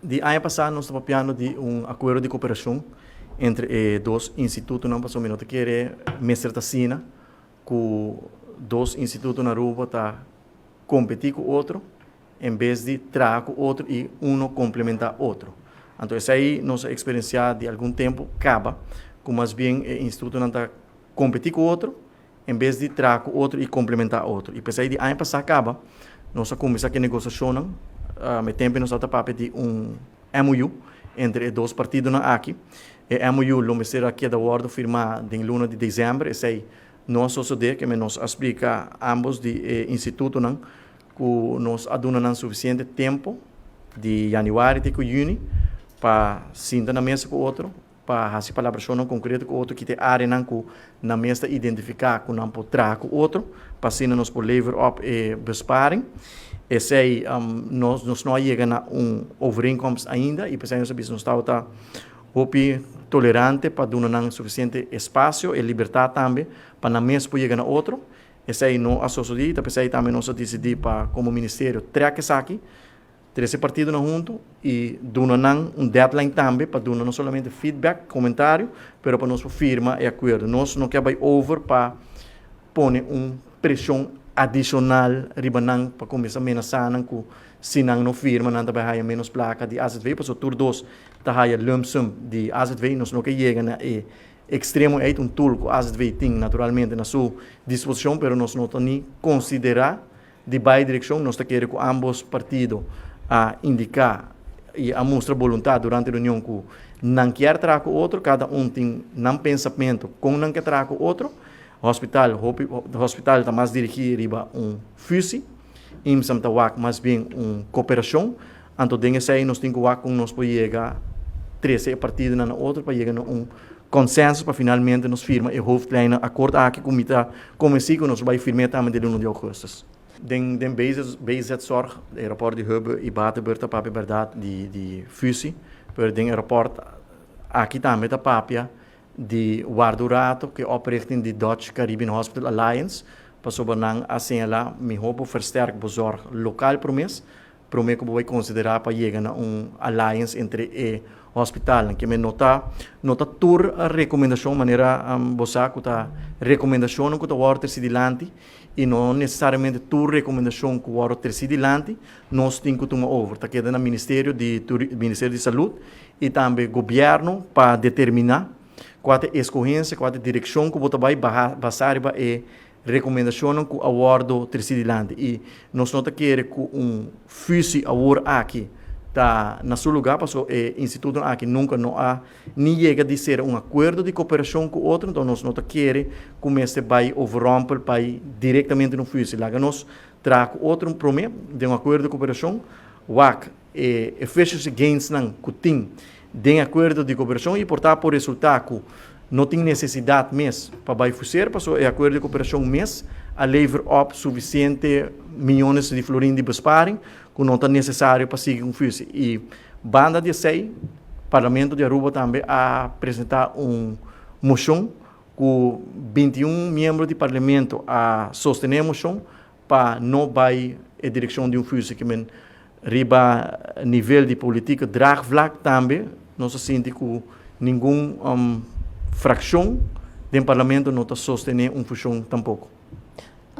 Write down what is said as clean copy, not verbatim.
Di aña pasá nos ta papiando di un akuerdo di koperashon entre e dos institutonan pasobra mi no ta kere mester ta asina ku dos instituto na Aruba ta kompetí ku otro en bes di traha ku otro i uno komplementá otro. Anto esei nos a eksperensiá di algun tempu kaba ku mas bien e institutonan ta kompetí ku otro en bes di traha ku otro i komplementá otro. I p'esei di aña pasá kaba nos a kuminsá ku e negosiashonnan. E tempu nos tabata papia di un MOU entre e dos partidonan aki. E MOU lo mester a keda wòrdu firmá den luna di desèmber. Esei no a sosodé, keme nos a splika ámbos di e institutonan ku nos a duna nan sufisiente tempu di yanüari te ku yüni pa sinta na mesa ku otro, pa hasi palabrashonnan konkreto ku otro, kita e áreanan ku nan mes ta identifiká ku nan por traha ku otro, pa asina nos por lever op e besparing. Esei nos nos no a yega na un overeenkomst ainda i p'esei nos a bisa nos tabata hopi tolerante pa duna nan sufisiente espasio e libertat tambe pa nan mes por yega na otro. Esei no a sosodí i ta p'esei tambe nos a disidí pa komo ministerio trèk esaki. Trese partidonan huntu i duna nan un deadline tambe pa duna no solamente feedback, komentario, pero pa nos por firma e akuerdo. Nos no ke bai over pa pone un preshon adishonal riba nan pa kuminsá menasá nan ku si nan no firma nan ta bai haya ménos plaka di AZV, pasobra tur dos ta haya lump sum di AZV. Nos no ke yega na e ekstremo ei, ta un tool ku AZV tin naturalmente na su disposishon, pero nos no ta ni konsiderá Di bai direkshon nos ta kere ku ambos partido a indiká i a mustra boluntat durante reunion ku nan kier traha ku otro, kada un tin nan pensamentu kon nan ke traha ku otro. Hospital hopi hospital ta mas dirigí riba un fusi, IMSAM ta wak mas bien un koperashon, anto den esei nos tin ku wak kon nos por yega trese e partidonan na otro pa yega na un konsensus pa finalmente nos firma e hoofdlijnen akkoord aki ku mi ta konvensí ku nos lo bai firm'é tambe den luna di ougùstus. Den den BZ Zorg, e rapòrt di Hubbe i Batenburg ta papia bèrdat di di fusie, pero den e rapòrt aki tambe ta papia di warda un rato ku e oprichting di Dutch Caribbean Hospital Alliance pasobra nan a señalá mihó bo versterk bo zòrg lokal promés Promé ku bo bai konsiderá pa yega na un alliance entre e hospitalnan. Ke men no ta no ta tur rekomendashon manera bo sa ku ta rekomendashonnan ku ta wòrdu tresí dilanti i no nesesariamente tur rekomendashon ku wòrdu tresí dilanti nos tin ku tuma over. Ta keda na ministerio di Ministerio di Salud i tambe gobièrnu pa determiná kua ta e eskohensia, kua ta e direkshon ku bo ta bai basá riba e Rekomendashonnan ku a wòrdu tresí dilanti i nos no ta kere ku un fusi awor aki ta na su lugá pasobra e institutonan aki nunka no a ni yega di sera un akuerdo di koperashon ku otro, enton nos no ta kere ku mester bai overrompel bai direktamente na un fusi. Laga nos traha ku otro promé den un akuerdo di koperashon, wak e efficiency gainsnan ku tin den akuerdo di koperashon i por ta por resultá ku no tin nesesidat mes pa bai fuser pasobra e akuerdo di koperashon mes a lever op sufisiente miyones di florin di besparing ku no ta nesesario pa sigui ku fusi. I banda di esei Parlamento di Aruba tambe a presentá un moshon ku 21 miembro di Parlamento a sostené e moshon pa no bai e direkshon di un fusie ke men riba nivel di politieke draagvlak tambe nos a sinti ku ningun frakshon den parlamento no ta sostené un fushon tampoko.